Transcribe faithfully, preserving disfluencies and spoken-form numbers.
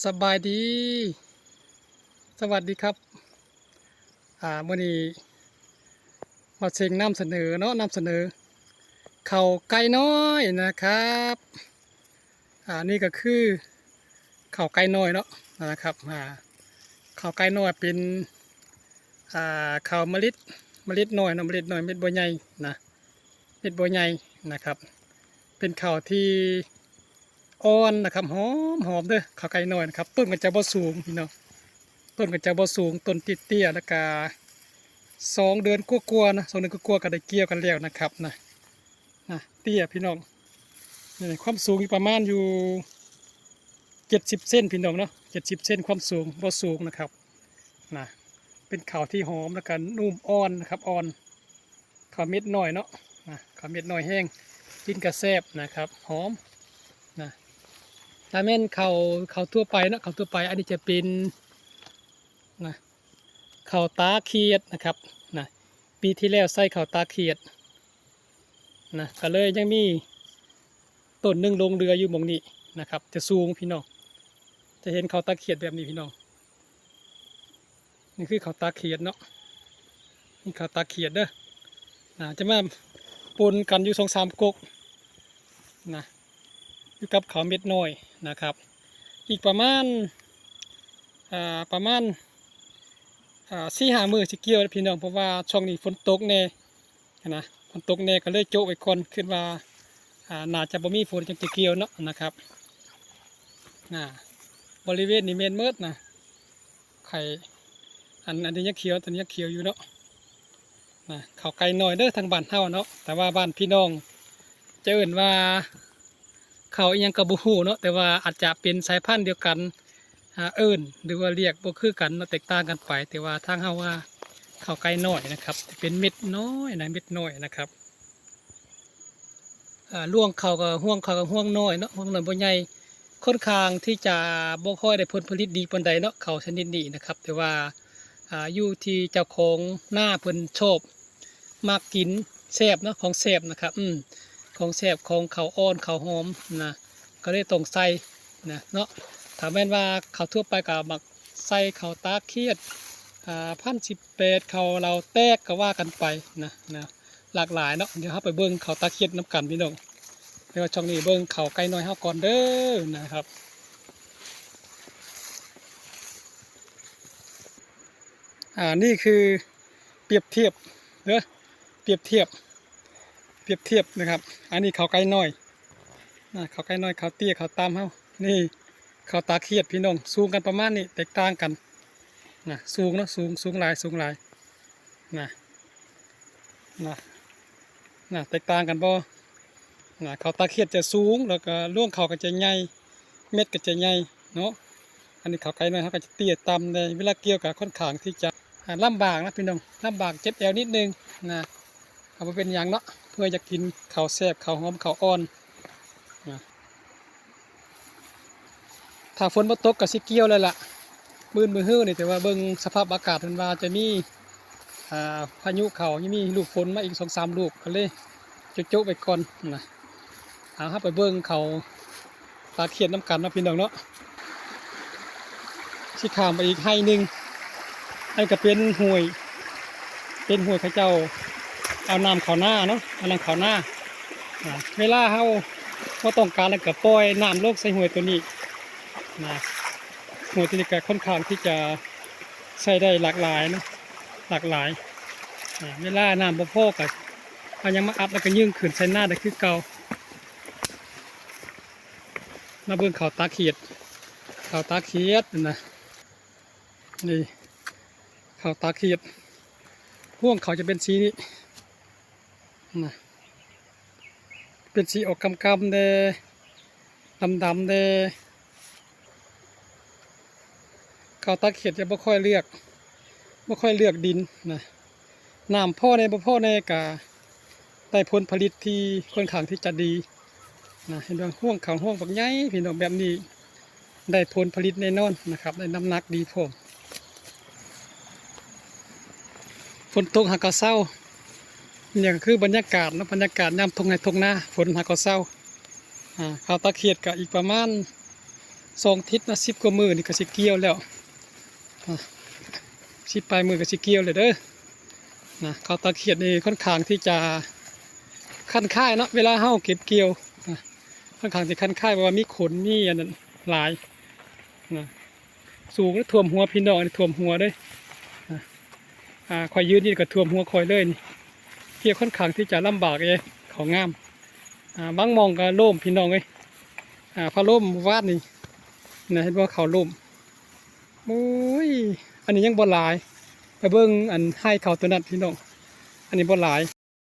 สบายดี สวัสดีครับ อ่า มื้อนี้มาเซ็งนำเสนอเนาะ นำเสนอ ข้าวไก่น้อยนะครับ อ่า นี่ก็คือ ข้าวไก่น้อยเนาะ นะครับ อ่า ข้าวไก่น้อยเป็น อ่า ข้าวเมล็ด เมล็ดน้อยเนาะ เมล็ดน้อย เม็ดบ่ใหญ่นะ เม็ดบ่ใหญ่นะครับ เป็นข้าวที่อ่อนนะครับ หอม หอมเด้อ ข้าวไก่น้อยนะครับ ต้นก็จะบ่สูงพี่น้อง ต้นก็จะบ่สูง ต้นเตี้ยๆ แล้วก็สองเดือนกว่าๆ นะ สองเดือนกว่าๆ ก็ได้เกี่ยวกันแล้วนะครับ นะ นะ เตี้ยพี่น้อง นี่ความสูงอยู่ประมาณอยู่ เจ็ดสิบเซนพี่น้องเนาะ เจ็ดสิบเซนความสูง บ่สูงนะครับ นะ เป็นข้าวที่หอมแล้วก็นุ่มอ่อนนะครับ อ่อน ข้าวเม็ดน้อยเนาะ นะ ข้าวเม็ดน้อยแห้ง กินก็แซ่บนะครับ หอม นะ ถ้าแม่นข้าว ข้าวทั่วไปเนาะ ข้าวทั่วไป อันนี้จะเป็น นะ ข้าวตาเขียดนะครับ นะ ปีที่แล้วใส่ข้าวตาเขียด นะ ก็เลยยังมีต้นหนึ่งหลงเหลืออยู่หม่องนี้นะครับ จะสูงพี่น้อง จะเห็นข้าวตาเขียดแบบนี้พี่น้อง นี่คือข้าวตาเขียดเนาะ นี่ข้าวตาเขียดเด้อ นะ จะมาปนกันอยู่สองสามกก นะ อยู่กับข้าวเม็ดน้อยนะครับ อีกประมาณ อ่า ประมาณ อ่า สี่ห้ามื้อสิเกี่ยวนะพี่น้อง เพราะว่าช่วงนี้ฝนตกแน่นะ ฝนตกแน่ก็เลยโจะไว้ก่อน คิดว่า อ่า น่าจะบ่มีฝนจั่งสิเกี่ยวเนาะนะครับ อ่า บริเวณนี้แม่นหมดนะ ไข่ อัน อันนี้ยังเขียว ตัวนี้ยังเขียวอยู่เนาะ นะ ข้าวไก่น้อยเด้อ ทางบ้านเฮาเนาะ แต่ว่าบ้านพี่น้องจะเอิ้นว่าข้าวอิหยังก็บ่ฮู้เนาะ แต่ว่าอาจจะเป็นสายพันธุ์เดียวกัน อ่า เอิ้นหรือว่าเรียกบ่คือกันเนาะ แตกต่างกันไป แต่ว่าทางเฮาว่าข้าวไก่น้อยนะครับ จะเป็นเม็ดน้อยนะ เม็ดน้อยนะครับ อ่า รวงข้าวก็ รวงข้าวก็รวงน้อยเนาะ รวงน้อยบ่ใหญ่ ค่อนข้างที่จะบ่ค่อยได้ผลผลิตดีปานใดเนาะ ข้าวชนิดนี้นะครับ แต่ว่า อ่า อยู่ที่เจ้าของนาเพิ่นชอบ มักกิน แซ่บเนาะ ของแซ่บนะครับ อืม ของแซ่บ ของข้าวอ่อน ข้าวหอมนะ ก็เลยต้องใส่นะเนาะ ถ้าแม่นว่าข้าวทั่วไปก็มักใส่ข้าวตาเขียด อ่า พันสิบแปด ข้าวเหลาแตกก็ว่ากันไปนะ นะ หลากหลายเนาะ เดี๋ยวเราไปเบิ่งข้าวตาเขียดนำกันพี่น้อง เดี๋ยวช่วงนี้เบิ่งข้าวไก่น้อยเฮาก่อนเด้อนะครับ อ่า นี่คือเปรียบเทียบเด้อ เปรียบเทียบ เปรียบเทียบนะครับ อันนี้ข้าวไก่น้อยนะ ข้าวไก่น้อย ข้าวเตี้ย ข้าวต่ำเฮา นี่ข้าวตาเขียดพี่น้อง สูงกันประมาณนี้ แตกต่างกันนะ สูงเนาะ สูง สูงหลาย สูงหลายนะ นะ นะ แตกต่างกันบ่ นะ ข้าวตาเขียดจะสูง แล้วก็รวงข้าวก็จะใหญ่ เม็ดก็จะใหญ่เนาะ อันนี้ข้าวไก่น้อยเฮาก็จะเตี้ยต่ำแน่ เวลาเกี่ยวก็ค่อนข้างที่จะ อ่า ลำบากนะพี่น้อง ลำบากเจ็บแอวนิดนึงนะ เอาบ่เป็นหยังเนาะ เพื่ออยากกินข้าวแซ่บ ข้าวหอม ข้าวอ่อนนะ ถ้าฝนบ่ตกก็สิเกี่ยวแล้วล่ะ มื้ออื่นมื้อฮื้อนี่ แต่ว่าเบิ่งสภาพอากาศเพิ่นว่าจะมี อ่า พายุเข้า ยังมีลูกฝนมาอีกสองสามลูก ก็เลยโจะๆ ไว้ก่อนนะ เอา เราไปเบิ่งข้าวตาเขียดนำกันเนาะพี่น้องเนาะ สิข้ามไปอีกไฮ่หนึ่ง อันก็เป็นห้วย เป็นห้วยเขาเจ้าเอาน้ำเข้านาเนาะ เอาน้ำเข้านา อ่า เวลาเราบ่ต้องการแล้วก็ปล่อยน้ำลงใส่ห้วยตัวนี้นะ ห้วยตัวนี้ก็ค่อนข้างที่จะใช้ได้หลากหลายเนาะ หลากหลาย อ่า เวลาน้ำบ่พอก็เอาหยังมาอัดแล้วก็ยื่นขึ้นใส่นาได้คือเก่า มาเบิ่งข้าวตาเขียด ข้าวตาเขียดนะ นี่ ข้าวตาเขียด รวงข้าวจะเป็นสีนี้นะ เป็นสีออกกำๆ แด่ ดำๆ แด่ ข้าวตาเขียดจะบ่ค่อยเลือก บ่ค่อยเลือกดินนะ น้ำพอแน่บ่พอแน่ก็ได้ผลผลิตที่ค่อนข้างที่จะดีนะ เห็นบ่ รวงข้าวรวงบักใหญ่พี่น้อง แบบนี้ได้ผลผลิตแน่นอนนะครับ ได้น้ำหนักดีพร้อม ฝนตกหากะเซา นี่ก็คือบรรยากาศเนาะ บรรยากาศยามท่งไฮ่ท่งนา ฝนหากะเซา อ่า ข้าวตาเขียดก็อีกประมาณ สองอาทิตย์นะ สิบกว่ามื้อนี่ก็สิเกี่ยวแล้ว อ่ะ สิบปลายมื้อก็สิเกี่ยวแล้วเด้อ นะ ข้าวตาเขียดนี่ค่อนข้างที่จะคันคายเนาะ เวลาเฮาเก็บเกี่ยว นะ ค่อนข้างสิคันคาย เพราะว่ามีขน มีอันนั้นหลาย นะ สูงและท่วมหัวพี่น้อง อันนี้ท่วมหัวเด้อ นะ อ่า ข้อยยืนนี่ก็ท่วมหัวข้อยเลยนี่ เกี่ยวค่อนข้างที่จะลำบากเด้ ข้าวงาม อ่า บางหม่องก็ล่มพี่น้องเอ้ย อ่า พาล่มวาดนี่ นะ เห็นบ่ ข้าวล่ม โอ้ย อันนี้ยังบ่หลาย ไปเบิ่งอันไฮ่ข้าวตัวนั้นพี่น้อง อันนี้บ่หลาย